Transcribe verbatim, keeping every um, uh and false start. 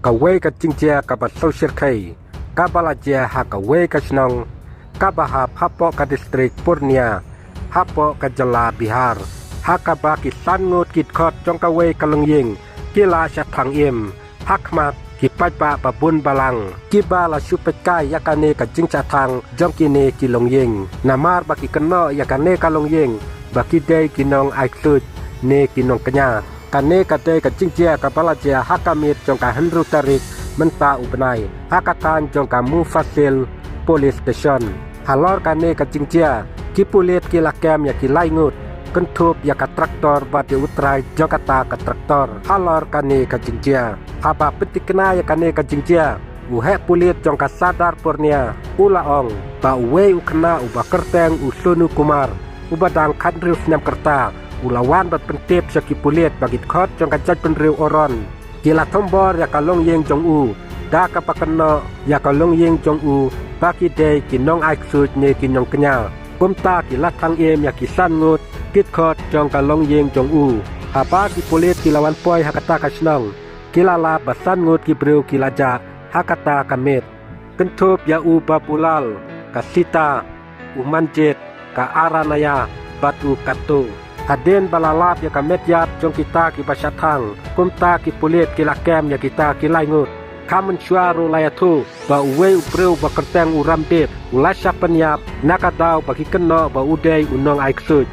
Kawei ka jingjia kaba sngewsih kaba la jia ha kawei ka shnong kaba hap hapoh ka distrik Purnia, hapoh ka jylla Bihar, ha kaba ki san ngut ki dkhot jong kawei ka longïing ki la shah thang im ha khmat ki paidbah ba bun balang, kiba la shu peit kai ïa kane ka jingshah thang jong kine ki longïing. Namar ba ki kynnoh ïa kane ka longïing ba ki dei ki nong ai ksuid ne ki nongkñia. Kane ka dei ka jingjia kaba la jia ha ka miet jong ka hynriew tarik mynta u bnai, ha ka thaiñ jong ka Mufassal Police Station. Halor kane ka jingjia, ki pulit ki la kem ïa ki lai ngut, kynthup ïa ka traktor bad ïa u trai jong kata ka traktor halor kane ka jingjia. Haba pyntikna ïa kane ka jingjia, u heh pulit jong ka Sadar Purnia u la ong ba uwei u khynnah uba kyrteng u Sonu Kumar, uba dang khathynriew snem ka rta, u la wan bad pyntip sha ki pulit ba ki dkhot jong ka jaitbynriew Oron ki la thombor ïa ka longïing jong u da kaba kynnoh ïa ka longïing jong u ba ki dei ki nong ai ksuid ne ki nongkñia. Kumta ki la thang im ïa ki san ngut ki dkhot jong ka longïing jong u. Haba ki pulit ki la wan poi ha kata ka shnong, ki la lap ba san ngut ki briew ki la jah ha kata ka miet, kynthup ïa u Babulal, ka Sita, u Manjit, ka Aranaya bad u Kattu. Hadien ba la lap ïa ka met ïap jong kita kiba shah thang, kumta ki pulit ki la kem ïa kita ki lai ngut. Ka mynshuwa ruh la ïathuh ba uwei u briew ba kyrteng u Ramdip u la shah pynïap na ka daw ba ki kynnoh ba u dei u nong ai ksuid.